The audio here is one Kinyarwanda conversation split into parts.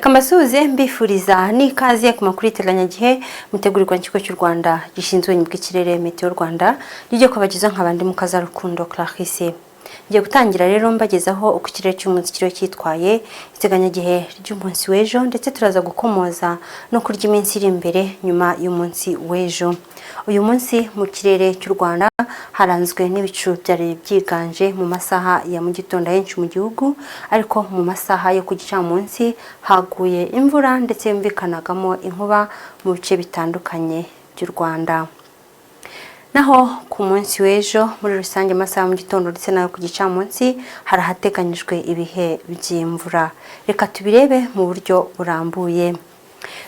Reka mbasuhuze, mbifuriza n'ikaze ku makuru y'iteganyagihe mutegurirwa n'ikigo cy'u Rwanda gishinzwe ubumenyi bw'ikirere, Meteo Rwanda. Rijye kubagezaho nk'abandi Mukazarukundo Clarisse. Ngiye gutangira rero mbagezaho uko ikirere cy'umunsi kiriho cyitwaye, iteganyagihe ry'umunsi w'ejo, ndetse turaza gukomoza no kurya iminsi iri imbere nyuma y'umunsi w'ejo. Uyu munsi mu kirere cy'u Rwanda haranzwe n'ibicu byari byiganje mu masaha ya mu gitondo henshi mu gihugu, ariko mu masaha yo ku gicamunsi haguye imvura ndetse yumvikanagamo inkuba mu bice bitandukanye by'u Rwanda. Naho ku munsi w'ejo muri rusange, amasaha mu gitondo ndetse n'ayo ku gicamunsi hari ahateganyijwe ibihe by'imvura. Reka tubirebe mu buryo burambuye.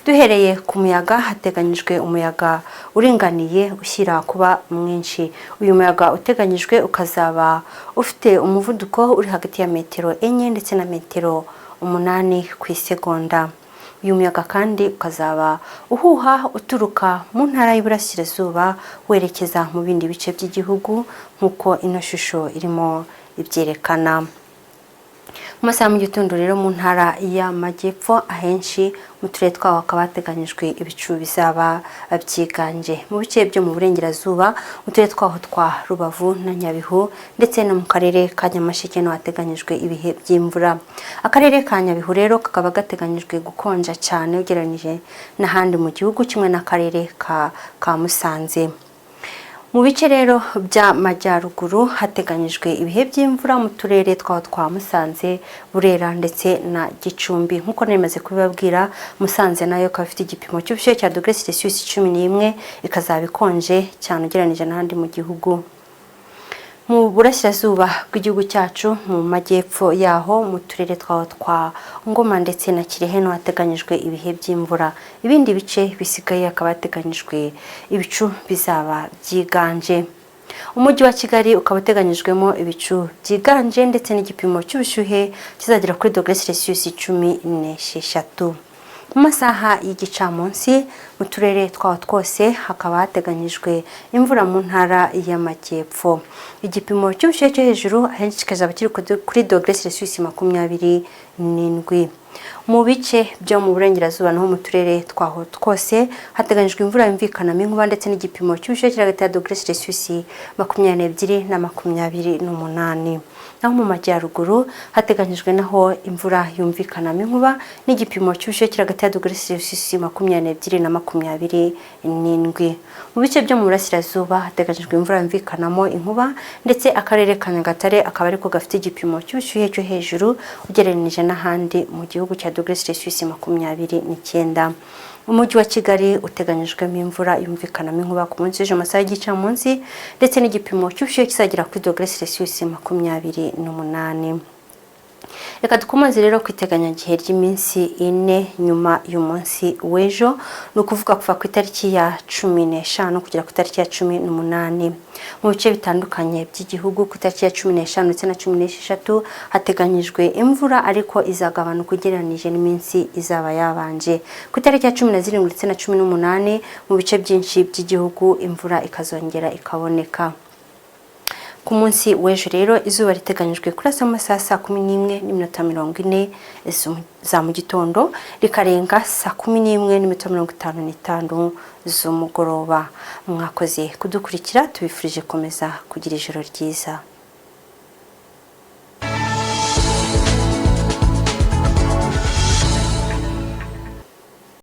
Duhereye ku muyaga, hateganyijwe umuyaga uringaniye ushyira kuba mwinshi. Uyu muyaga uteganyijwe ukazaba ufite umuvuduko uri hagati ya metero 4 ndetse na metero 8 ku isegonda. Uyu muyaga kandi ukazaba uhuha uturuka mu ntara y'Iburasirazuba werekeza mu bindi bice by'igihugu, nk'uko ino shusho irimo ibyerekana. Mu masaha mu gitondo rero, mu ntara y'Amajyepfo ahenshi mu turere twaho hakaba hateganyijwe ibicu bizaba byiganje. Mu bice byo mu burengerazuba, mu turere twaho twa Rubavu na Nyabihu ndetse no mu karere ka Nyamasheke no hateganyijwe ibihe by'imvura. Akarere ka Nyabihu rero kakaba gateganyijwe gukonja cyane ugereranyije n'ahandi mu gihugu, kimwe n'akarere ka Musanze. Mu bice rero by'amajyaruguru hateganyijwe ibihe by'imvura mu turere twaho twa Musanze, Burera ndetse na Gicumbi. Nk'uko nari kubibabwira, Musanze nayo ikaba ifite igipimo cy'ubushyuhe cya dogere Celsius 11, ikazaba ikonje cyane ugereranyije n'ahandi mu gihugu. Mu burasirazuba bw'igihugu cyacu, mu majyepfo yaho, mu turere twaho twa Ngoma ndetse na Kirehe no hateganyijwe ibihe by'imvura. Ibindi bice bisigaye hakaba hateganyijwe ibicu bizaba byiganje. Umujyi wa Kigali ukaba uteganyijwemo ibicu byiganje ndetse n'igipimo cy'ubushyuhe kizagera kuri dogere Celsius 16. Mu masaha y'igicamunsi, mu turere twaho twose hakaba hateganyijwe imvura. Mu ntara y'Amajyepfo igipimo cy'ubushyuhe cyo hejuru ahenshi kikazaba kiri kuri dogere Celsius 27. Mu bice byo mu burengerazuba naho, mu turere twaho twose hateganyijwe imvura yumvikanamo inkuba ndetse n'igipimo cy'ubushyuhe kiri hagati ya dogere Celsius 22 na 28. Naho mu majyaruguru hateganyijwe naho imvura yumvikanamo inkuba n'igipimo cy'ubushyuhe kiri hagati ya dogere Celsius 22 na 27. Mu bice byo mu burasirazuba hateganyijwe imvura yumvikanamo inkuba, ndetse akarere ka Nyagatare akaba ariko gafite igipimo cy'ubushyuhe cyo hejuru ugereranyije n'ahandi mu gihugu cya dogere Celsius 29. Umujyi wa Kigali uteganyijwemo imvura yumvikanamo inkuba ku munsi w'ejo amasaha y'igicamunsi, ndetse n'igipimo cy'ubushyuhe kizagera kuri dogere Celsius 28. Reka dukomeze rero ku iteganyagihe ry'iminsi 4 nyuma y'umunsi w'ejo, ni ukuvuga kuva ku itariki ya 15 kugera ku itariki ya 18. Mu bice bitandukanye by'igihugu, ku itariki ya 15 ndetse na 16 hateganyijwe imvura, ariko izagabanuka ugereranyije n'iminsi izaba yabanje. Ku itariki ya 17 ndetse na 18, mu bice byinshi by'igihugu imvura ikazongera ikaboneka. Ku munsi w'ejo rero, izuba riteganyijwe kurasa mu masaha saa 11:40 za mu gitondo, rikarenga saa 11:55 z'umugoroba. Mwakoze kudukurikira, tubifurije komeza kugira ijoro ryiza.